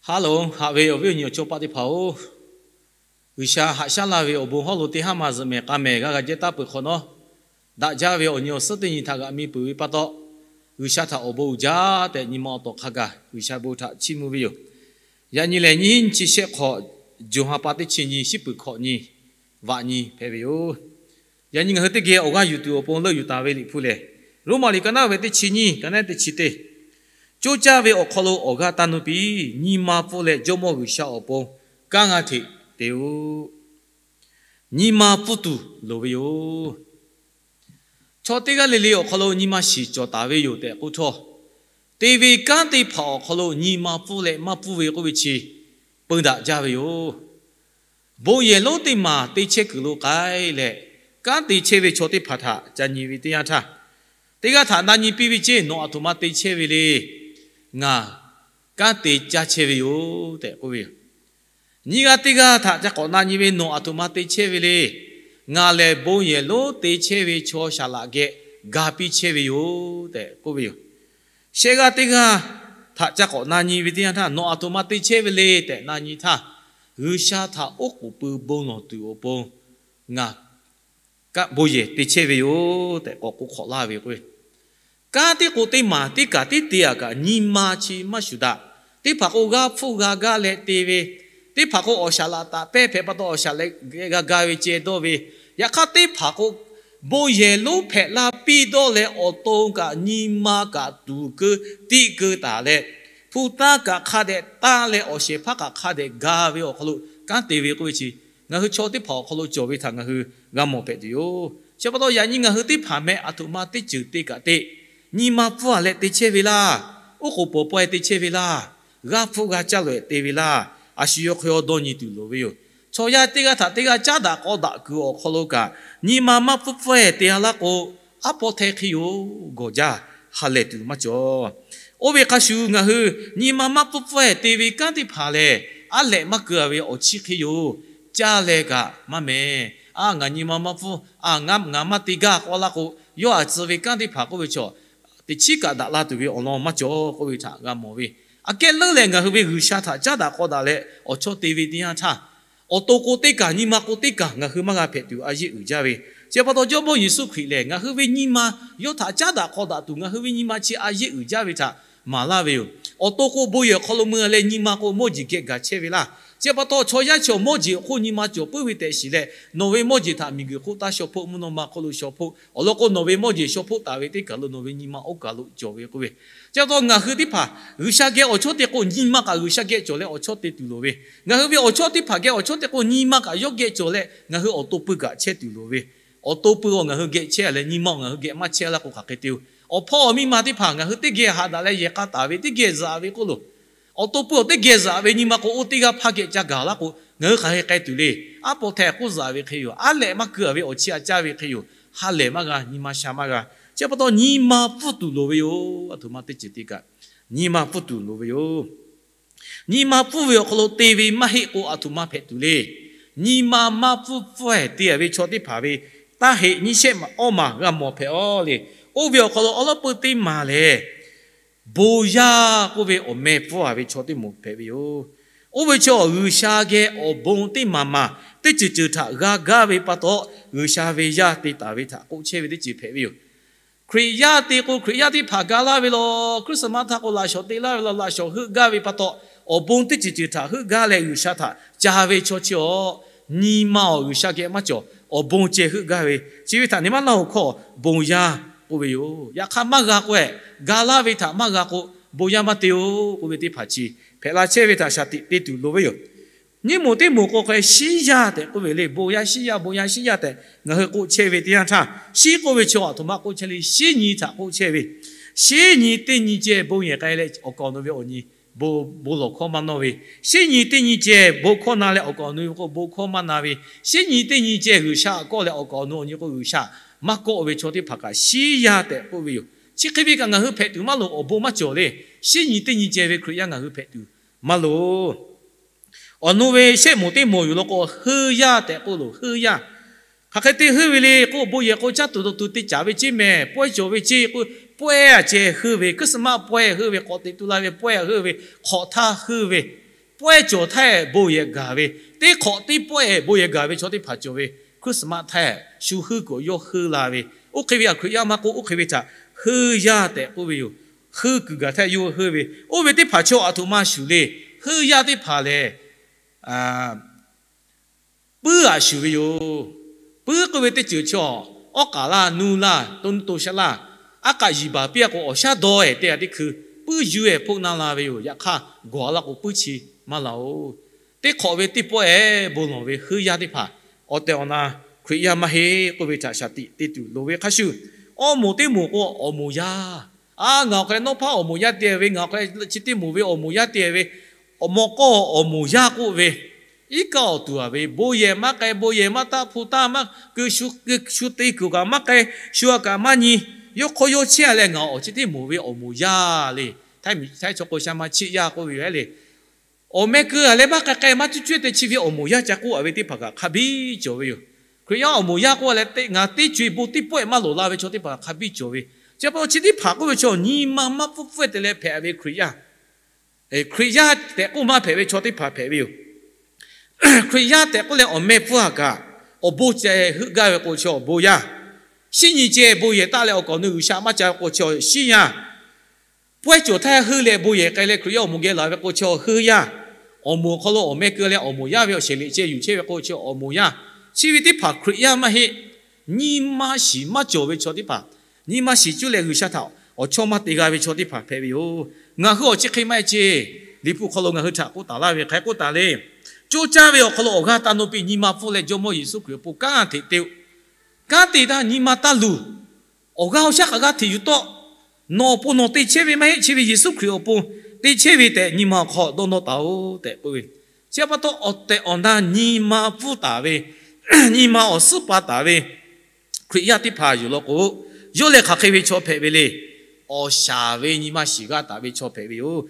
Haˉ loˬ, haꞈ ve awˬ viˉ awˬ nyi awˬ chawˇ paˆ teˇ hpaˍ-oˬ, G'uiˬsha haꞈ shaˉ laˇ ve awˬ bon hawˉ lo teˇ haˉ ma zuhꞈ mehˍ k'a mehˍ g'a g'a jehˇ taˉ peuˬ hk'awꞈ nawˉ, daꞈ jaˇ ve awˬ nyi awˬ suhˉ teˇ nyi htaꞈ g'aꞈ mi peuˬ ve pa taw, G'uiˬsha htaꞈ awˬ bon uiˍ jaˇ tehꞈ nyi ma awˬ tawˍ hk'a gaˬ G'uiˬsha bon htaꞈ chiˇ mvuh ve yoˬ. Yaꞈ nyi lehˬ, nyiˇ hinˉ nyiˇ chi shehˆ hk'awꞈ, June ha pa teˇ chi nyi, shiˉ peuˬ hkawꞈ nyi, vaꞈ nyi hpehꞈ ve yoˬ. Yaꞈ nyi ngaˬ hui teˇ geh awˬ g'aˇ yuˬ tuˬ awˬ pon leuˆ yuˬ taˍ ve Liꞈ hpu lehˬ, Roˉmaꞈ liꞈ ka naˉ ve teˇ chi nyiˇ, ka naˉ teˇ chi teˇ, Coˇ caˇ ve awˬ hk'aw lo awˬ g'aˇ taˇ nuˇ piˇ. Nyi ma pfuhˇ leh Jawˇmawˇ G'uiˬsha awˬ pon kanˉ g'a hteꞈ te-oˬ. Nyi ma pfuhˇ tuˬ loˍ ve yoˬ. Chaw teˇ g'aˇ le le awˬ hk'aw lo nyi ma shiˍ cawˬ taˍ ve yoˬ tehꞈ k'oˆ htawˇ, te ve kanˉ teˇ hpaˍ awˬ hk'aw lo nyi ma pfuhˇ leh maˇ pfuhˇ ve k'oˆ ve chi peu daꞈ jaˇ ve yoˬ. Bon yehˬ lonˉ teˇ maˬ te chehˇ kuiˬ lo k'ai leh, kanˉ te chehˇ ve chaw teˇ hpaˍ htaꞈ ca nyi ve teˇ yanˇ htaˇ, teˇ g'aˇ htaꞈ na nyi piˇ ve ceˇ, Nawˬ aˬ htoꞈ ma te chehˇ ve le. Ngaˬ kanˉ te caˇ chehˇ ve yoˬ tehꞈ k'oˆ ve yoˬ. Nyiˇ g'aˇ teˇ g'aˇ htaꞈ ca k'awꞈ na nyi ve, Nawˬ aˬ htoꞈ ma te chehˇ ve le. Ngaˬ lehˬ bon yehˬ lonˉ te chehˇ ve chaw saˍ laꞈ geh ga piˇ chehˇ ve yoˬ tehꞈ k'oˆ ve yoˬ. Shehˆ g'aˇ teˇ g'aˇ htaꞈ ca k'awꞈ na nyi ve teˇ yanˇ htaˇ, Nawˬ aˬ htoꞈ ma te chehˇ ve le tehꞈ na nyi htaˇ, G'uiˬsha htaꞈ oˉ k'oˍ pui bon lawˬ tuˬ awˬ pon ngaˬ bon yehˬ te chehˇ ve yoˬ tehꞈ k'awꞈ k'oˆ hk'awꞈ laˇ ve k'o, kanˉ teˇ k'o teˇ maˬ teˇ kaˬ tiˉ te-a kaꞈ nyi ma chi maˇ shuˍ daꞈ. Teˇ hpaˍ k'o g'a hpfuhˇ g'a gaˇ leh te ve, teˇ hpaˍ k'o awˬ shaˍ laꞈ taꞈ pehˇ hpehꞈ pa taw awˬ shaˍ lehˬ g'a ga ve ceh dawˇ ve, yaꞈ hk'aˇ teˇ hpaˍ k'o bon yehˬ lonˉ hpehꞈ la piˇ dawˇ leh awˬ to kaꞈ nyi ma kaꞈ tuˍ keu tiˆ keu taˍ leh, hpu tanˇ kaꞈ hk'a dehꞈ tanˇ leh awˬ shehˍ hpaˇ kaꞈ hk'a dehꞈ ga ve awˬ hk'aw lo kanˉ te ve k'oˆ ve chi, ngaˬ hui chaw teˇ hpaˍ awˬ hk'aw lo cawˬ ve htaꞈ ngaˬ hui g'a mawˬ hpehꞈ tuˬ yoˬ. Chi pa taw yaꞈ nyi ngaˬ hui teˇ hpaˍ meh aˬ htoꞈ ma teˇ ceuˬ te kaꞈ te, nyi ma pfuhˇ-a leh te chehˇ ve laˇ. Oˉ k'oˍ pawˍ pawehˇ te chehˇ ve laˇ. G'a hpfuhˇ g'a caˇ lawˬ-ehˍ te ve laˇ. A shu yawˇ hk'e awˬ dawˇ nyi tuˬ loˍ ve yoˬ. Chaw yaˇ teˇ g'aˇ htaꞈ teˇ g'aˇ caˉ daꞈ k'aw daꞈ kuiˬ awˬ hk'aw lo kaꞈ nyi ma maˇ pfuhˇ pfuhˇ-ehˍ te-a laˇ k'o, aˉ pawˇ htehˇ hk'e yoˬ. Gawˬ jaˇ, ha lehˬ tuˬ maˇ cawˬ. Oˇ ve hk'a shuˍ ngaˬ hui nyi ma maˇ pfuhˇ pfuhˇ-ehˍ te ve kanˉ teˇ hpaˍ lehˬ, aˉ lehꞈ maˇ keu-a ve awˬ chiˇ hk'e yoˬ. Caˇ leh kaꞈ maˇ mehˍ. A, ngaˬ nyi ma maˇ pfuhˇ, a, ngaˬ maˇ te gaˇ k'oˆ laˇ k'o, yawˇ aˬ tcuh ve kanˉ teˇ hpaˍ k'oˆ ve chaw teꞈ chiˉ kaꞈ daꞈ la tuˬ ve awˬ lawn maˇ cawˬ k'oˆ ve htaꞈ g'a mawˬ ve. Aꞈ kehˉ leuˉ leh ngaˬ hui ve G'uiˬsha htaꞈ caˉ daꞈ k'aw daꞈ leh awˬ chawˇ te ve teˇ yanˇ htaˇ, awˬ to k'o teˇ kaˬ, nyi ma k'o teˇ kaˬ ngaˬ hui maˇ g'a hpehꞈ tuˬ a yeˆ uiˍ jaˇ ve. Chi pa taw Jawˇmawˇ Yeˍsuˆ Hkriꞈ lehˬ, ngaˬ hui ve nyi ma yawˇ htaꞈ caˉ daꞈ k'aw daꞈ tuˬ ngaˬ hui ve nyi ma chi a yeˆ uiˍ jaˇ ve htaꞈ maˍ laˇ ve yoˬ. Awˬ to k'o bon yehˬ awˬ hk'aw lo mui-a leh nyi ma k'o mawˇ jeˬ geh gaˬ chehˇ ve laˇ. Chi pa taw chaw yaˇ chi awˬ mawˇ jeˬ awˬ hk'oˆ nyi ma cawˬ puiˉ ve tehꞈ shiˍ leh, nawˬ ve mawˇ jeˬ htaꞈ miˬguiˬ hk'oˆ taˇ shaw hpoˆ, mvuhˇ naw ma hk'oˆ lo shaw hpoˆ. Awˬ lawn k'o, nawˬ ve mawˇ jeˬ shaw hpoˆ taˍ ve teˇ kaˬ lo nawˬ ve nyi ma oˇ kaˬ lo cawˬ ve k'oˆ ve. Chi pa taw ngaˬ hui teˇ hpaˍ G'uiˬsha geh awˬ chawˇ te k'o, nyi ma kaꞈ G'uiˬsha geh cawˬ leh awˬ chawˇ te tuˬ loˍ ve. Ngaˬ hui ve awˬ chawˇ teˇ hpaˍ geh awˬ chawˇ te k'o, nyi ma kaꞈ yawˇ geh cawˬ leh ngaˬ hui awˬ to pui kaꞈ chehˇ tuˬ loˍ ve. Awˬ to pui-a ngaˬ hui geh chehˇ leh nyi ma-a ngaˬ hui geh maˇ chehˇ laˇ k'o hk'aˬ hk'e te-oˬ. Awˬ hpawˇ awˬ miˇ ma teˇ hpaˍ ngaˬ hui teˇ geh haꞈ daꞈ leh yehˬ k'a taˍ ve teˇ geh zaꞈ ve k'oˆ loˬ. Awˬ to pui awˬ teˇ geh zaꞈ ve nyi ma k'o, oˇ teˇ g'aˇ hpaˇ geh ca gaˬ laˇ k'o, ngaˬ hui hk'aˬ hk'e k'ai tuˬ le. Aˉ pawˇ htehˇ k'oˆ zaꞈ ve hk'e yoˬ. Aˉ lehꞈ maˇ keu-a ve awˬ chiˇ aꞈ caˇ ve hk'e yoˬ. Ha lehˬ maˇ g'a, nyi ma sha maˇ g'a. Chi pa taw nyi ma pfuhˇ tuˬ loˍ ve yoˬ. Aˬ htoꞈ ma teˇ ceuˬ te kaꞈ nyi ma pfuhˇ tuˬ loˍ ve yoˬ. Nyi ma pfuhˇ ve awˬ hk'aw lo te ve maˇ heˆ k'o, aˬ htoꞈ ma hpehꞈ tuˬ le. Nyi ma maˇ pfuhˇ pfuhˇ-ehˍ te-a ve chaw teˇ hpaˍ ve taˇ heꞈ nyiˇ shehˆ awˇ maˬ g'a mawˬ hpehꞈ-aw le. Oˇ ve awˬ hk'aw lo awˬ lawˉ peu teˇ maˬ lehˬ, bon yaˇ k'oˆ ve awˬ meh pfuhˇ-a ve chaw teˇ moˍ hpehꞈ ve yoˬ. Oˇ ve chaw G'uiˬsha geh awˬ bon teˇ maˬ maˬ teˇ ceuˬ ceuˬ htaꞈ g'a gaˇ ve pa taw, G'uiˬsha ve yaˇ te taˍ ve htaꞈ k'oˆ chehˇ ve teˇ ceuˬ hpehꞈ ve yoˬ. Hkriꞈ yaˇ te k'o, Hkriꞈ yaˇ teˇ hpaˍ ga laˇ ve law, Christmas htaˇ k'o laꞈ shawˍ te laˇ ve law, laꞈ shawˍ heuˆ gaˇ ve pa taw, awˬ bon teˇ ceuˬ ceuˬ htaꞈ heuˆ gaˇ leh G'uiˬsha htaꞈ ca ve chaw chi-awˬ, nyi ma-awˬ G'uiˬsha geh maˇ cawˬ. Awˬ bon ceh heuˆ gaˇ ve, chi ve htaꞈ nyi maˇ laˇ-oˬ hkawˇ bon yaˇ k'oˆ ve yoˬ. Yaꞈ hk'aˇ maˇ g'a k'o-eh, ga laˇ ve htaꞈ maˇ g'a k'o, bon yaˇ maˇ te-oˬ k'oˆ ve teˇ hpaˍ chi hpehꞈ la chehˇ ve htaꞈ shaˍ tiꞈ te tuˬ loˍ ve yoˬ. Nyiˇ moˍ teˇ moˍ k'o hk'e shiˉ yaˇ tehꞈ k'oˆ ve le. Bon yaˇ shiˉ yaˇ, bon yaˇ shiˉ yaˇ tehꞈ ngaˬ hui k'oˆ chehˇ ve teˇ yanˇ htaˇ, shiˉ k'oˆ ve chaw aˬ htoꞈ ma k'oˆ chehˇ le. Shiˉ nyi htaꞈ k'oˆ chehˇ ve. Shiˉ nyi teˇ nyi ceh bon yehˬ k'ai leh awˬ kaˍ awˬ nu ve awˬ nyi bon, bon lawˬ hkawˇ maˇ nawˇ ve, shiˉ nyi teˇ nyi ceh bon hkawˇ na leh awˬ kaˍ awˬ nu ve k'o bon hkawˇ maˇ na ve, shiˉ nyi teˇ nyi ceh G'uiˬsha kawˆ leh awˬ kaˍ awˬ nu awˬ nyi k'o G'uiˬsha maˇ kawˆ ve chaw teˇ hpaˍ kaꞈ shiˉ yaˇ tehꞈ k'oˆ ve yoˬ. Chi hk'e ve kaꞈ ngaˬ hui hpehꞈ tuˬ maˇ loˍ. Awˬ bon maˇ cawˬ le. Shiˉ nyi teˇ nyi ceh ve Hkriꞈ yaˇ ngaˬ hui hpehꞈ tuˬ maˇ loˍ. Awˬ nu ve shehˆ moˍ teˇ moˍ yoˬ law k'o, heuˆ yaˇ tehꞈ k'oˆ loˬ. Heuˆ yaˇ hk'aˬ hk'e te heuˆ ve le k'o, bon yehˬ k'o caˇ tuˬ dawˬ tuˬ te caˍ ve ceˇ mehˍ. Pawehˇ cawˬ ve ceˇ k'o, pawehˇ-a ceh heuˆ ve. Christmas pawehˇ heuˆ ve, k'awꞈ teꞈ tu la ve pawehˇ heuˆ ve, hk'awꞈ htaˇ heuˆ ve. pawehˇ cawˬ htaˇ bon yehˬ gaˬ ve, teˇ hk'awꞈ teˇ pawehˇ bon yehˬ gaˬ ve chaw teˇ hpaˍ cawˬ ve Christmas htaˇ shu heuˆ kuiˬ yawˇ heuˆ la ve, oˇ hk'e ve Hkriꞈ yaˇ maˇ k'oˆ, oˇ hk'e ve htaꞈ heuˆ yaˇ tehꞈ k'oˆ ve yoˬ. Heuˆ kuiˬ gaˬ htaˇ yawˇ heuˆ ve, oˇ ve teˇ hpaˍ chaw aˬ htoꞈ ma shuˍ le. Heuˆ yaˇ teˇ hpaˍ lehˬ, puiˉ aꞈ shuˍ ve yoˬ. Puiˉ k'oˆ ve teˇ ceuˬ chaw, awˉ k'aˍ laˇ, nuˇ laˇ, to nuˇ to shaˉ laˇ, aˉ k'aꞈ yiˍ baˬ piˇ-a k'o, awˬ shaˉ dawˇ-ehˍ teˇ g'aˇ teˇ hkui puiˉ yuˇ-ehˍ hpoˆ naˇ la ve yoˬ. Yaꞈ hk'aˇ, gawˬ-a laˇ k'o puiˉ chi maˇ laˬ-oˬ. Teˇ hk'awꞈ ve teˇ pawehˇ bon lawˬ ve heuˆ yaˇ teˇ hpaˍ, awˬ tehˬ awˬ na Hkriꞈ yaˇ maˇ heˆ k'oˆ ve htaꞈ shaˍ tiꞈ te tuˬ loˍ ve hk'a shuˍ, awˬ moˍ teˇ moˍ k'o awˬ moˍ yaˇ, a, ngaˬ awˬ hk'aw leh nawˉ hpaˇ awˬ moˍ yaˇ te ve, ngaˬ awˬ hk'aw leh chi teˇ moˍ ve awˬ moˍ yaˇ te ve, awˬ mawꞈ k'aw awˬ moˍ yaˇ k'oˆ ve, iˉ kaˆ awˬ tuˬ-a ve bon yehˬ maˇ k'ai, bon yehˬ maˇ taˆ, hpu taˇ maˇ keu, shu te kuiˬ kaꞈ maˇ k'ai, shu-a kaꞈ maˇ nyi, yawˇ hk'aw yawˇ chehˇ-a leh ngaˬ awˬ chi teˇ moˍ ve awˬ moˍ yaˇ le. Htaiˇ miˬ htaiˇ chaw k'o sha ma chiˆ yaˇ k'oˆ ve yoˬ le. Awˬ meh keu-a leh maˇ k'ai k'ai maˇ cuˇ cuˇ te chi ve awˬ moˍ yaˇ ca k'oˆ-a ve teˇ hpaˍ kaꞈ hk'a biˇ cawˬ ve yoˬ. Hkriꞈ yaˇ awˬ moˍ yaˇ k'oˆ-a leh ngaˬ teˇ co-e bon teˇ pawehˇ maˇ loˍ la ve chaw teˇ hpaˍ hk'a biˇ cawˬ ve. Chi pa taw chi teˇ hpaˍ k'oˆ ve chaw nyi ma maˇ pfuhˇ pfuhˇ-e te leh hpehꞈ ve Hkriꞈ yaˇ, Hkriꞈ yaˇ tehꞈ k'oˆ maˇ hpehꞈ ve chaw teˇ hpaˍ hpehꞈ ve yoˬ. Hkriꞈ yaˇ tehꞈ k'oˆ leh awˬ meh pfuhˇ-a kaꞈ, awˬ bon ceh heuˆ gaˇ ve k'o chi awˬ bon yaˇ, shinˉ nyi ceh bon yehˬ taˆ leh awˬ kaˍ awˬ nu G'uiˬsha maˇ ca ve k'o chi awˬ shinˉ yaˇ, pawehˇ cawˬ htaˇ heuˆ leh bon yehˬ k'ai leh Hkriꞈ yaˇ awˬ moˍ geh laˬ ve k'o chi awˬ heuˆ yaˇ, awˬ moˍ awˬ hk'aw lo awˬ meh keu leh awˬ moˍ yaˇ ve awˬ shehˍ liꞈ ceh yuˬ chehˇ ve k'o chi awˬ moˍ yaˇ, chi ve teˇ hpaˍ Hkriꞈ yaˇ maˇ heˆ. Nyi ma shiˍ maˇ cawˬ ve chaw teˇ hpaˍ, nyi ma shiˍ cuˇ leh G'uiˬsha htaꞈ awˬ chawˇ maˇ te g'a ve chaw teˇ hpaˍ hpehꞈ ve yoˬ. Ngaˬ hui awˬ chi hk'e maˇ heˆ ceˇ. Liꞈ hpu hk'aw lo ngaˬ hui htaꞈ k'oˆ taˍ laˇ ve hk'aˬ hk'e k'oˆ taˍ le. Coˇ caˇ ve awˬ hk'aw lo awˬ g'aˇ taˇ nawˇ piˇ, nyi ma pfuhˇ leh Jawˇmawˇ Yeˍsuˆ Hkriꞈ awˬ pon kanˉ hteꞈ te-o. Kanˉ te htaˇ nyi ma taˇ luˬ. Awˬ g'aˇ awˬ shaˉ hk'aˬ g'aˇ hteꞈ yuˬ tawˆ. Nawˬ awˬ pon nawˬ te chehˇ ve maˇ heˆ, chi ve Yeˍsuˆ Hkriꞈ awˬ pon te chehˇ ve tehꞈ nyi ma awˬ hk'aw dawˇ nawˇ taˍ-oꞈ tehꞈ k'oˆ ve. Chi pa taw awˬ tehˬ awˬ na nyi ma pfuhˇ taˍ ve, nyi ma awˬ suhˉ pa taˍ ve Hkriꞈ yaˇ teˇ hpaˍ yoˬ law k'o, yawˇ lehˬ hk'aˬ hk'e ve chaw hpehꞈ ve le. Awˬ shaˍ ve nyi ma shiˍ g'a taˍ ve chaw hpehꞈ ve yoˬ.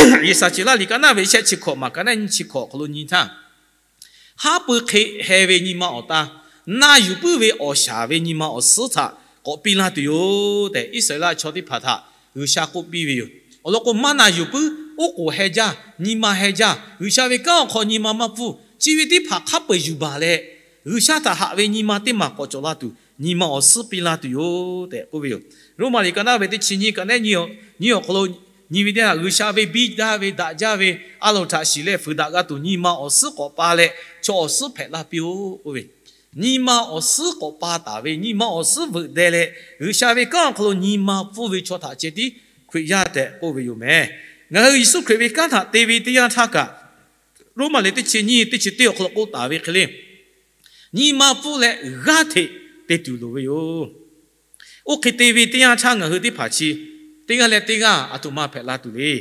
Yeˍsaˍceˍlaˆ liꞈ ka naˆ ve shehˆ chi hkawꞈ maˬ ka naˆ nyiˇ chi hkawꞈ awˬ hk'aw lo nyi htaˇ, haˉ pui hk'e heh ve nyi ma awˬ ta, na yuˬ puiˉ ve awˬ shaˍ ve nyi ma awˬ suhˉ htaꞈ k'awꞈ piˇ laˇ tuˬ yoˬ tehꞈ, Iˉsaˍreˍlaˆ chaw teˇ hpaˍ htaꞈ G'uiˬsha k'oˆ piˇ ve yoˬ. Awˬ lawn k'o, maˇ na yuˬ puiˉ, oˉ k'oˍ heh jaˇ, nyi ma heh jaˇ, G'uiˬsha ve kanˉ awˬ hk'aw nyi ma maˇ pfuhˇ, chi ve teˇ hpaˍ hk'a peu-eˬ yuˬ baˬ leh, G'uiˬsha htaꞈ haꞈ ve nyi ma teˇ maˬ k'awꞈ cawˬ la tuˬ nyi ma awˬ suhˉ piˇ laˇ tuˬ yoˬ tehꞈ k'oˆ ve yoˬ. Roˉmaꞈ liꞈ ka naˆ ve teˇ chi nyiˇ ka naˆ nyiˇ awˬ hk'aw lo nyi ve teˇ htaˇ, G'uiˬsha ve biˇ daˇ ve daꞈ jaˇ ve a loˍ htaꞈ shiˍ leh fuiˍ daꞈ g'a tuˬ nyi ma awˬ suhˉ k'awꞈ pa leh chaw awˬ suhˉ hpehꞈ laˇ piˇ-oˆ k'oˆ ve, nyi ma awˬ suhˉ k'awꞈ pa taˍ ve, nyi ma awˬ suhˉ veuꞈ deh leh G'uiˬsha ve kanˉ awˬ hk'aw lo nyi ma pfuhˇ ve chaw htaꞈ ceh tiˉ Hkriꞈ yaˇ tehꞈ k'oˆ ve yoˬ meh. Ngaˬ hui Yeˍsuˆ Hkriꞈ ve kanˉ htaꞈ te ve teˇ yanˇ htaˇ kaꞈ, Roˉmaꞈ liꞈ teˇ chi nyiˇ teˇ chi teˇ awˬ hk'aw lo k'oˆ taˍ ve hk'e le, nyi ma pfuhˇ leh g'aˇ hteꞈ te tuˬ loˍ ve yoˬ. Oˇ hk'e te ve teˇ yanˇ htaˇ ngaˬ hui teˇ hpaˍ chi teˇ g'aˇ leh teˇ g'aˇ aˬ htoꞈ ma hpehꞈ la tuˬ le.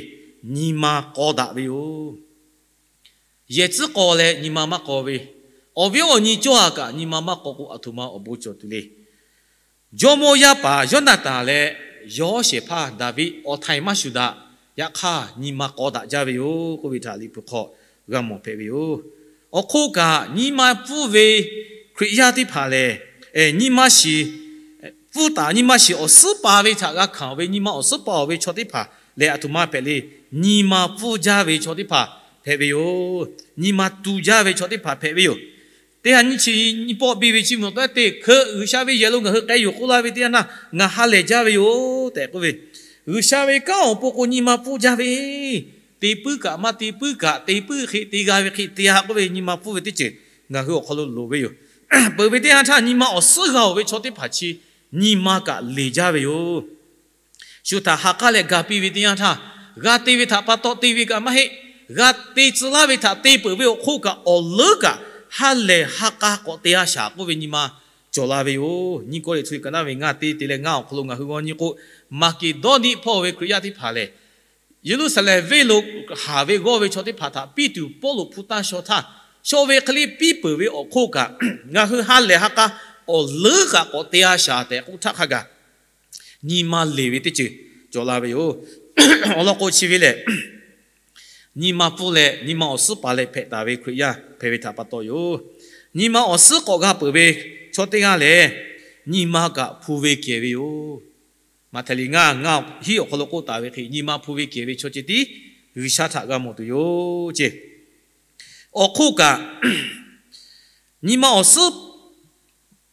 Nyi ma k'aw daꞈ ve yoˬ. Yehˬ tcuhˉ k'aw leh nyi ma maˇ k'aw ve, awˬ viˉ awˬ nyi cawˇ-a kaꞈ nyi ma maˇ k'aw k'o, aˬ htoꞈ ma awˬ bon cawˬ tuˬ le. Jawˇmawˇ yaˇ paˍ Yawˇnaˍtanˍ leh yawˇ shehˍ hpaˇ Daˍviˆ awˬ htaiˍ maˇ shuˍ daꞈ. Yaꞈ hk'aˇ, nyi ma k'aw daꞈ jaˇ ve yoˬ k'oˆ ve htaꞈ Liꞈ hpu hk'aw g'a mawˬ hpehꞈ ve yoˬ. Awˬ hk'oˆ kaꞈ, nyi ma pfuhˇ ve Hkriꞈ yaˇ teˇ hpaˍ lehˬ, nyi ma shiˍ pfuhˇ taˍ, nyi ma shiˍ awˬ suhˉ pa ve htaꞈ g'a hkanˍ ve, nyi ma awˬ suhˉ pa-oˬ ve chaw teˇ hpaˍ lehˬ, aˬ htoꞈ ma hpehꞈ le. Nyi ma pfuhˇ jaˇ ve chaw teˇ hpaˍ hpehꞈ ve yoˬ. Nyi ma tu jaˇ ve chaw teˇ hpaˍ hpehꞈ ve yoˬ. Teˇ ha nyiˇ chi nyiˇ pawˆ biˇ ve chi mvuhˇ naw tawˉ te hkeuꞈ G'uiˬsha ve yehˬ lo ngaˬ hui k'ai yoˬ k'oˆ laˇ ve teˇ yanˇ htaˇ, ngaˬ ha lehˬ jaˇ ve yoˬ tehꞈ k'oˆ ve, G'uiˬsha ve kanˉ awˬ pon k'o nyi ma pfuhˇ jaˇ ve, te puiˉ kaꞈ maˇ te puiˉ kaꞈ, te puiˉ hk'e te g'a ve hk'e te-a k'oˆ ve nyi ma pfuhˇ ve teˇ ceuˬ ngaˬ hui awˬ hk'aw lo loˍ ve yoˬ. Peuˬ ve teˇ yanˇ htaˇ, nyi ma awˬ suhˉ g'a-oˬ ve chaw teˇ hpaˍ chi nyi ma kaꞈ leˬ jaˇ ve yoˬ. Shu htaꞈ ha k'aˉ leh ga piˇ ve teˇ yanˇ htaˇ, g'a te ve htaꞈ pa taw te ve kaꞈ maˇ heˆ. G'a te tcuh laˇ ve htaꞈ te peuˬ ve awˬ hk'oˆ kaꞈ, awˬ leuˉ kaꞈ ha lehˬ ha k'a k'awꞈ te-a shaˍ k'oˆ ve nyi ma cawˬ la ve yoˬ. Nyiˇ Kawˇrenˍhtuˆ ka naˆ ve ngaˇ teˇ te leh ngaˇ awˬ hk'aw lo ngaˬ hui g'aw nyi k'o, Maˍkeˍdawˇniˆ hpawˇ ve Hkriꞈ yaˇ teˇ hpaˍ lehˬ, Yeˍruˆsaˍlehnˍ venˇ lo haˍ ve g'awˇ ve chaw teˇ hpaˍ htaꞈ piˇ tuˬ Pawˇluꞈ hpu taˇ shaw htaˇ, shaw ve hk'e le piˇ peuˬ ve awˬ hk'oˆ kaꞈ, ngaˬ hui ha lehˬ ha k'a awˬ leuˉ kaꞈ k'awꞈ te-a shaˍ tehꞈ k'oˆ htaˇ hk'a gaˬ, nyi ma leˬ ve teˇ ceuˬ cawˬ la ve yoˬ. Awˬ lawn k'o chi ve lehˬ, nyi ma pfuhˇ leh nyi ma awˬ suhˉ pa leh hpehꞈ taˍ ve Hkriꞈ yaˇ hpehꞈ ve htaꞈ pa taw yoˬ. Nyi ma awˬ suhˉ k'awꞈ g'a peuˬ ve chaw teˇ g'aˇ lehˬ, nyi ma kaꞈ hpu ve kehˬ ve yoˬ. Maꞈhtehˍ liꞈ ngaˇ ngaˇ hiˉ awˬ hk'aw lo k'oˆ taˍ ve hk'e, nyi ma hpu ve kehˬ ve chaw ceh tiˉ G'uiˬsha htaꞈ g'a mawˬ tuˬ yoˬ ceˇ. Awˬ hk'oˆ kaꞈ, nyi ma awˬ suhˉ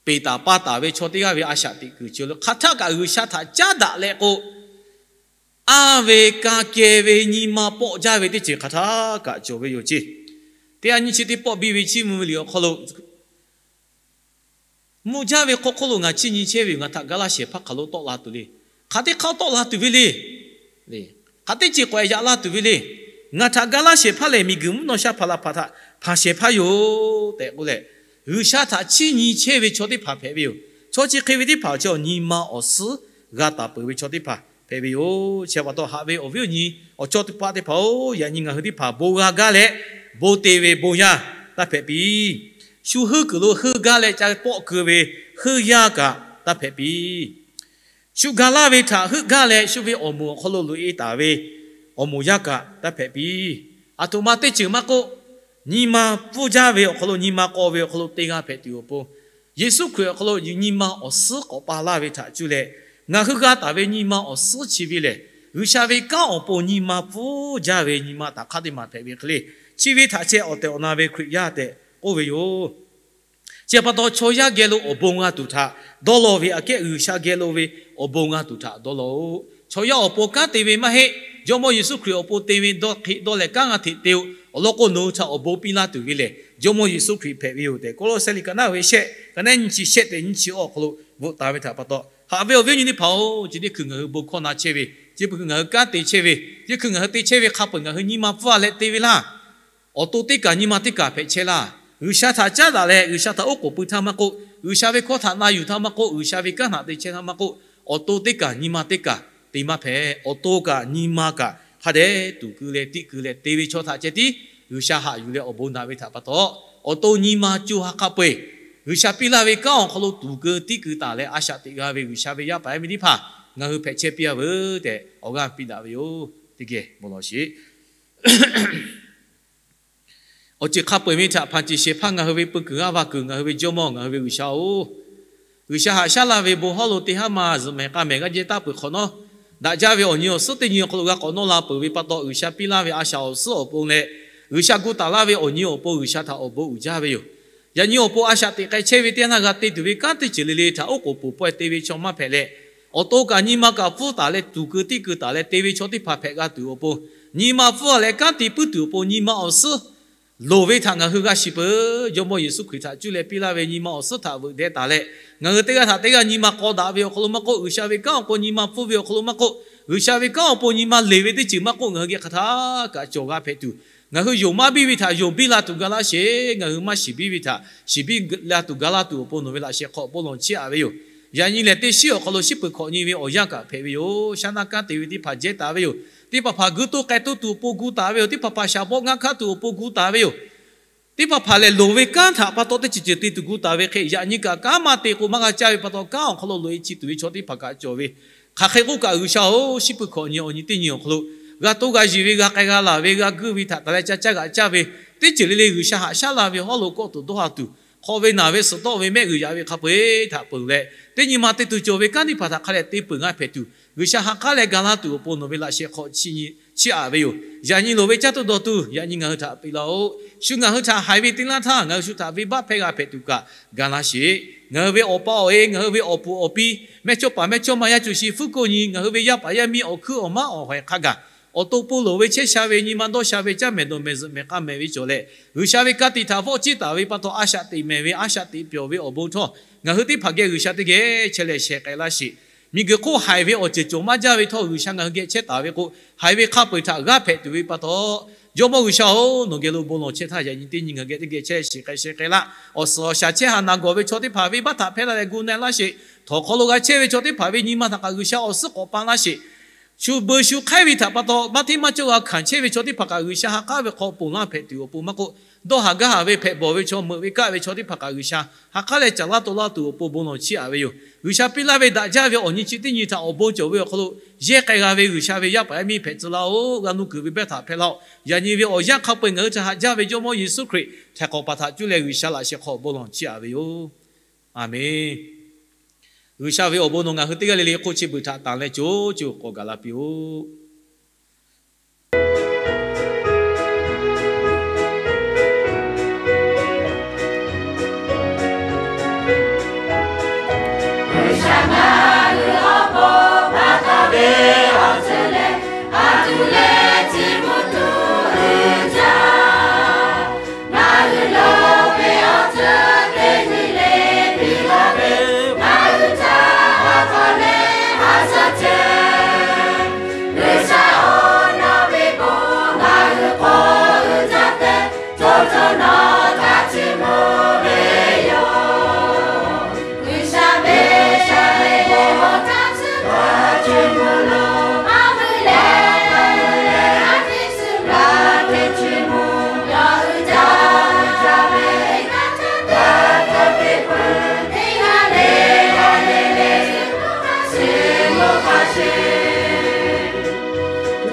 peˬ taˍ pa taˍ ve chaw teˇ g'aˇ ve a shaꞈ teꞈ kuiˬ ceuˬ lo hk'aˬ htaˆ kaꞈ G'uiˬsha htaꞈ caˉ daꞈ leh k'o, anˇ ve ka keh ve nyi ma pawˆ jaˇ ve teˇ ceuˬ hk'aˬ htaˆ kaꞈ cawˬ ve yoˬ ceˇ. Teˇ g'aˇ nyiˇ chi teˇ pawˆ biˇ ve chiˇ mvuh ve liꞈ awˬ hk'aw lo, mvuhˇ jaˇ ve hk'aw hk'oˆ lo ngaˬ chiˇ nyi chehˇ ve yoˬ. Ngaˬ htaꞈ ga laˇ shehˍ hpaˇ hk'aˬ lo tawˆ la tuˬ le. Hk'aˬ teˇ hk'aˇ tawˆ la tuˬ ve le. Hk'aˬ teˇ ceuˬ k'awꞈ yaꞈ la tuˬ ve le. Ngaˬ htaꞈ ga laˇ shehˍ hpaˇ lehˬ, miˬguiˬ mvuhˇ naw sha hpaˍ laˬ hpaˍ htaꞈ hpanˍ shehˍ hpaˇ yoˬ tehꞈ k'oˆ leh, G'uiˬsha htaꞈ chiˇ nyi chehˇ ve chaw teˇ hpaˍ hpehꞈ ve yoˬ. Chaw chi hk'e ve teˇ hpaˍ awˬ chi nyi ma awˬ suhˉ g'a taˍ peuˬ ve chaw teˇ hpaˍ hpehꞈ ve yoˬ. Chi pa taw haꞈ ve awˬ viˉ awˬ nyi awˬ cawˇ teˇ paˆ teˇ hpaˍ-oˬ, yaꞈ nyi ngaˬ hui teˇ hpaˍ bon g'a gaˇ leh, bon te ve bon yaˇ taˇ hpehꞈ piˇ. Shu heuˆ kuiˬ lo heuˆ gaˇ leh ca pawˆ keu ve heuˆ yaˇ kaꞈ taˇ hpehꞈ piˇ. Shu ga laˇ ve htaꞈ heuˆ gaˇ leh, shu ve awˬ moˍ awˬ hk'aw lo loꞈ-e taˍ ve awˬ moˍ yaˇ kaꞈ taˇ hpehꞈ piˇ. Aˬ htoꞈ ma teˇ ceuˬ maˇ k'oˆ, nyi ma pfuhˇ jaˇ ve awˬ hk'aw lo, nyi ma k'aw ve awˬ hk'aw lo te g'a hpehꞈ tuˬ awˬ pon, Yeˍsuˆ Hkriꞈ awˬ hk'aw lo nyi ma awˬ suhˉ k'awꞈ pa laˇ ve htaꞈ cuˇ leh, ngaˬ hui g'a taˍ ve nyi ma awˬ suhˉ chi ve lehˬ, G'uiˬsha ve kanˉ awˬ pon nyi ma pfuhˇ jaˇ ve nyi ma htaꞈ hk'aˇ teˇ maˬ hpehꞈ ve hk'e le. Chi ve htaꞈ ceh awˬ tehˬ awˬ na ve Hkriꞈ yaˇ tehꞈ k'oˆ ve yoˬ. Chi pa taw, chaw yaˇ geh lo awˬ bon g'a tuˬ htaꞈ dawˇ law ve aꞈ kehˉ, G'uiˬsha geh lo ve awˬ bon g'a tuˬ htaꞈ dawˇ law-oˬ. Chaw yaˇ awˬ pon kanˉ te ve maˇ heˆ. Jawˇmawˇ Yeˍsuˆ Hkriꞈ awˬ pon te ve dawˇ hk'e dawˇ leh kanˉ g'a hteꞈ te-o. Awˬ lawn k'o, nawˬ hui htaꞈ awˬ bon piˇ laˇ tuˬ ve lehˬ, Jawˇmawˇ Yeˍsuˆ Hkriꞈ hpehꞈ ve yoˬ tehꞈ, Kawˇlawˇsehˇ liꞈ ka naˉ ve shehˆ, ka naˉ nyiˇ chi shehˆ tehꞈ nyiˇ chi awˬ hk'aw lo bvuhꞈ taˍ ve htaꞈ pa taw, haꞈ ve awˬ viˉ awˬ nyi teˇ hpaˍ-oˬ, chi teˇ hkui ngaˬ hui bon hkawˇ na chehˇ ve, chi hkui ngaˬ hui kanˉ te chehˇ ve, chi hkui ngaˬ hui te chehˇ ve hk'a peu-eˬ ngaˬ hui nyi ma pfuhˇ-a leh te ve laˇ. Awˬ to teˇ kaˬ nyi ma teˇ kaˬ hpehꞈ chehˇ laˇ. G'uiˬsha htaꞈ caˉ daꞈ leh G'uiˬsha htaꞈ oˉ k'oˍ pui htaˇ maˇ k'oˆ, G'uiˬsha ve hkawˇ htaꞈ na yuˬ htaˇ maˇ k'oˆ, G'uiˬsha ve kanˉ htaꞈ te chehˇ htaˇ maˇ k'oˆ, awˬ to teˇ kaˬ nyi ma teˇ kaˬ te maˇ hpehꞈ. Awˬ to kaꞈ nyi ma kaꞈ hk'a dehꞈ tuˍ keu leh tiˆ keu leh te ve chaw htaꞈ ceh tiˉ G'uiˬsha haꞈ yuˬ leh awˬ bon naꞈ ve htaꞈ pa taw, awˬ to nyi ma co ha hk'a peu-eˬ G'uiˬsha piˇ laˇ ve kanˉ awˬ hk'aw lo tuˍ keu tiˆ keu taˍ leh a shaꞈ teꞈ g'a ve G'uiˬsha ve yaˇ paˍ yaˇ miˇ teˇ hpaˍ ngaˬ hui hpehꞈ chehˇ piˇ-a veuˬ tehꞈ awˬ g'aˇ piˇ daꞈ ve yoˬ. Teˇ geh bon lawˬ sheˍ. Awˬ ceuˬ hk'a peu-eˬ ve htaꞈ hpanˍ ceˬ shehˍ hpaˇ ngaˬ hui ve peu kuiˬ g'aˇ va kuiˬ ngaˬ hui ve Jawˇmawˇ ngaˬ hui ve G'uiˬsha-oˬ, G'uiˬsha haꞈ shaˉ laˇ ve bon hawˉ lo teˇ haˉ ma zuhꞈ mehˍ k'a mehˍ g'aˇ jehˇ taˇ peuˬ hk'awꞈ nawˉ, daꞈ jaˇ ve awˬ nyi awˬ suhˉ teˇ nyi awˬ hk'aw lo g'a k'awꞈ nawˇ la peuˬ ve pa taw, G'uiˬsha piˇ laˇ ve a shaꞈ awˬ suhˉ awˬ pon leh, G'uiˬsha gu taˍ laˇ ve awˬ nyi awˬ pon G'uiˬsha htaꞈ awˬ bon uiˍ jaˇ ve yoˬ. Yaꞈ nyi awˬ pon a shaꞈ teꞈ k'ai chehˇ ve teˇ yanˇ g'a te tuˬ ve kanˉ teˇ ceuˬ le le htaꞈ oˉ k'oˍ peuˬ pawehˇ te ve chaw maˇ hpehꞈ leh, awˬ to kaꞈ nyi ma kaꞈ pfuhˇ taˍ leh tuˍ keu tiˆ keu taˍ leh te ve chaw teˇ hpaˍ hpehꞈ g'a tuˬ awˬ pon, nyi ma pfuhˇ-a leh kanˉ te puiˉ tuˬ awˬ pon nyi ma awˬ suhˉ loˍ ve htaꞈ ngaˬ hui g'a shiˍ peuˬ. Jawˇmawˇ Yeˍsuˆ Hkriꞈ htaꞈ cuˇ leh piˇ laˇ ve nyi ma awˬ suhˉ htaꞈ veuꞈ deh taˍ leh, ngaˬ hui teˇ g'aˇ htaꞈ teˇ g'aˇ nyi ma k'aw daꞈ ve awˬ hk'aw lo maˇ k'oˆ, G'uiˬsha ve kanˉ awˬ pon nyi ma pfuhˇ ve awˬ hk'aw lo maˇ k'oˆ, G'uiˬsha ve kanˉ awˬ pon nyi ma leˬ ve teˇ ceuˬ maˇ k'oˆ, ngaˬ hui geh hk'aˬ htaˇ kaꞈ cawˬ g'a hpehꞈ tuˬ, ngaˬ hui yonˍ maˇ biˇ ve htaꞈ yonˍ biˇ la tuˬ ga laˇ sheˍ. Ngaˬ hui maˇ shiˍ biˇ ve htaꞈ shiˍ biˇ la tuˬ ga laˇ tuˬ awˬ pon nawˬ ve laꞈ sheh hk'aw bon lawˬ chiˇ aꞈ ve yoˬ. Yaꞈ nyi lehˬ, teˇ shiˉ awˬ hk'aw lo shiˉ peuˬ hkawꞈ nyi ve awˬ yanˇ kaꞈ hpehꞈ ve yoˬ. Shaˉ naˆ kanˉ te ve teˇ hpaˍ jehˇ taˍ ve yoˬ. Teˇ hpaˍ hpaˍ gu toˇ k'ai toˇ tuˬ awˬ pon gu taˍ ve yoˬ. Teˇ hpaˍ hpaˍ shaˍ bawˆ ngaˇ hkaˆ tuˬ awˬ pon gu taˍ ve yoˬ. Teˇ hpaˍ hpaˍ lehˬ, loˍ ve kanˉ htaꞈ pa taw teˇ ceuˬ ceuˬ te tuˬ gu taˍ ve hk'e, yaꞈ nyi kaꞈ kanˉ maˇ te k'o maˇ g'a caˇ ve pa taw, kanˉ awˬ hk'aw lo loꞈ-e chi tuˬ ve chaw teˇ hpaˍ kaꞈ cawˬ ve. Hk'aˬ hk'e k'oˆ kaꞈ, G'uiˬsha-oˬ, shiˉ peuˬ hkawꞈ nyi awˬ nyi teˇ nyi awˬ hk'aw lo g'a toˇ g'a yiˬ ve, g'a k'ai g'a laˬ ve, g'a guiˇ ve htaꞈ taˍ leh ca caˇ g'aꞈ caˇ ve, teˇ ceuˬ le le G'uiˬsha haꞈ shaˉ la ve hawˉ lo kawˆ tuˬ dawˇ ha tuˬ, hk'aw ve naˬ ve suhˍ tawˆ ve mehˆ g'uiˬ yaꞈ ve hk'a peu-eˬ htaꞈ peuˬ leh, teˇ nyi ma te tuˬ cawˬ ve kanˉ teˇ hpaˍ htaꞈ hk'a leh te peuˬ g'a hpehꞈ tuˬ, G'uiˬsha ha k'aˉ leh ga laˇ tuˬ awˬ pon nawˬ ve laꞈ sheh hk'aw chiˇ aꞈ ve yoˬ. Yaꞈ nyi loˍ ve caˇ tuˬ dawˬ tuˬ yaꞈ nyi ngaˬ hui htaꞈ piˇ laˇ-oˆ. Shu ngaˬ hui htaꞈ haiˬ ve te laˇ htaˇ, ngaˬ hui shu htaꞈ venˇbaˆ hpehˇ g'a hpehꞈ tuˬ kaꞈ ga laˇ sheˍ. Ngaˬ hui ve awˬ pa awˬ e, ngaˬ hui ve awˬ puˍ awˬ pi, mehˇchawˇpaˍ mehˇchawˇma, yaˇ co shi fuˉ koˆ nyi, ngaˬ hui ve yaˇ paˍ yaˇ miˇ awˬ hkuiˉ awˬ maˉ awˬ hawehˍ hk'a gaˬ, awˬ to pon loˍ ve chehˇ sha ve nyi ma dawˇ sha ve caˇ mehˍ dawˬ mehˍ zuhꞈ mehˍ k'a mehˍ ve cawˬ leh, G'uiˬsha ve ka tiꞈ htaꞈ vawˆ ciˇ taˍ ve pa taw, a shaꞈ teꞈ mehˍ ve, a shaꞈ teꞈ pyawˬ ve awˬ bon htawˇ, ngaˬ hui teˇ hpaˍ geh G'uiˬsha teˇ geh chehˇ leh shehˍ k'ai laˇ sheˍ. Miˬguiˬ hk'oˆ haiˬ ve awˬ ceuˬ cawˬ maˇ jaˇ ve htawˇ, G'uiˬsha ngaˬ hui geh chehˇ taˍ ve k'o, haiˬ ve hk'a peu-eˬ htaꞈ g'aˇ hpehꞈ tuˬ ve pa taw, Jawˇmawˇ G'uiˬsha-oˬ, nawˬ geh lo bon lawˬ chehˇ htaˇ, yaꞈ nyi teˇ nyi ngaˬ hui geh teˇ geh chehˇ shehˍ k'ai shehˍ k'ai laˇ. Awˬ suhˍ awˬ shaˍ chehˇ haˍ naˬ gawˬ ve chaw teˇ hpaˍ venˇbaˆ htaꞈ hpehˇ laˇ leh gu na-e laˇ sheˍ. Htawnˍ hk'aw lo g'a chehˇ ve chaw teˇ hpaˍ ve nyi ma htaꞈ kaꞈ G'uiˬsha awˬ suhˉ k'awꞈ pa laˇ sheˍ. Shu beu shu hk'aiˉ ve htaꞈ pa taw, maˇ hteˇ maˇ cawˇ g'a hkanˍ chehˇ ve chaw teˇ hpaˍ kaꞈ G'uiˬsha ha k'aˉ ve hk'aw ponˬ laˇ hpehꞈ tuˬ awˬ pon maˇ k'oˆ, dawˇ haˍ gaˇ haˍ ve hpehꞈ bawˬ ve chaw, meuꞈ ve kaˆ ve chaw teˇ hpaˍ kaꞈ G'uiˬsha ha k'aˉ leh caˍ laˇ taw laˇ tuˬ awˬ pon bon lawˬ chiˇ aꞈ ve yoˬ. G'uiˬsha piˇ laˇ ve daꞈ jaˇ ve awˬ nyi chi teˇ nyi htaꞈ awˬ bon cawˬ ve awˬ hk'aw lo yehˇ k'ai g'a ve G'uiˬsha ve yaˇ paˍ yaˇ miˇ hpehꞈ tcuh laˇ-oˆ. G'a nuˇ kuiˬ ve baˆ htaꞈ hpehˇ laˇ-oˆ. Yaꞈ nyi ve awˬ yanˇ hk'a peu-eˬ ngaˬ hui htaꞈ haꞈ jaˇ ve Jawˇmawˇ Yeˍsuˆ Hkriꞈ htaiˍ hk'awꞈ paˍ htaꞈ cuˇ leh G'uiˬsha laꞈ sheh hk'aw bon lawˬ chiˇ aꞈ ve yoˬ. Aˍmenˍ. G'uiˬsha ve awˬ bon nawˬ ngaˬ hui teˇ g'aˇ le le hk'oˆ chi beuꞈ htaꞈ tanˬ leh co co k'awꞈ gaˬ la piˇ-oˆ.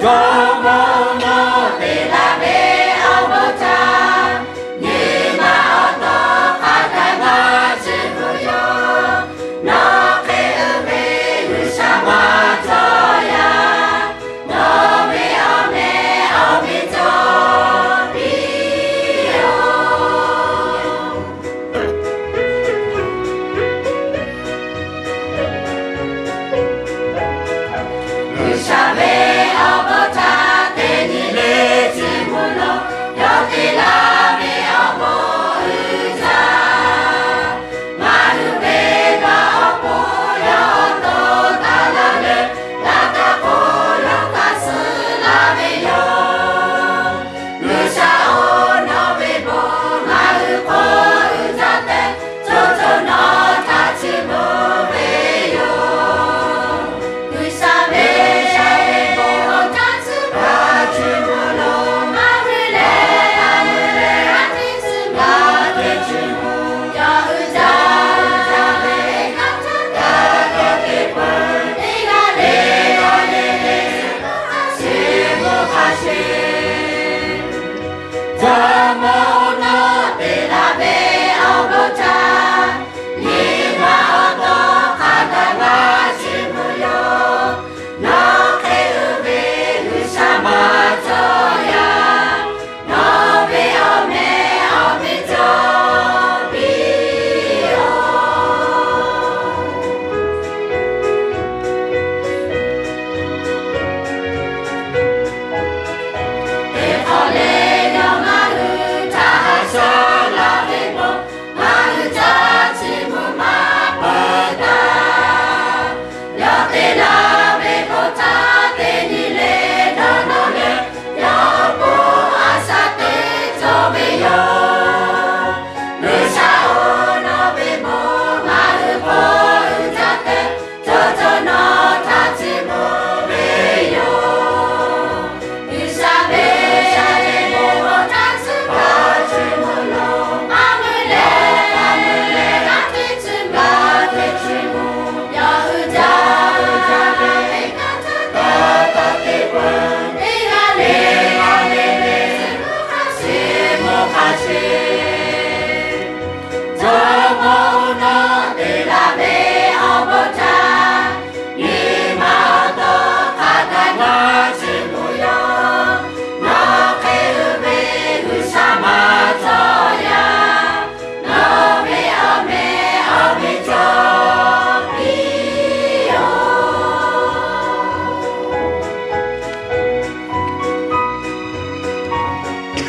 Jawˇmawˇ nawˬ te laˇ ve awˬ bon htaꞈ, nyi ma awˬ taw hk'a gaˬ la chi bvuhꞈ yoˬ. Nawˬ hk'e uiˍ ve G'uiˬsha maˇ cawˬ yaˇ, nawˬ ve awˬ meh awˬ miˇ cawˬ piˇ-oˬ. G'uiˬsha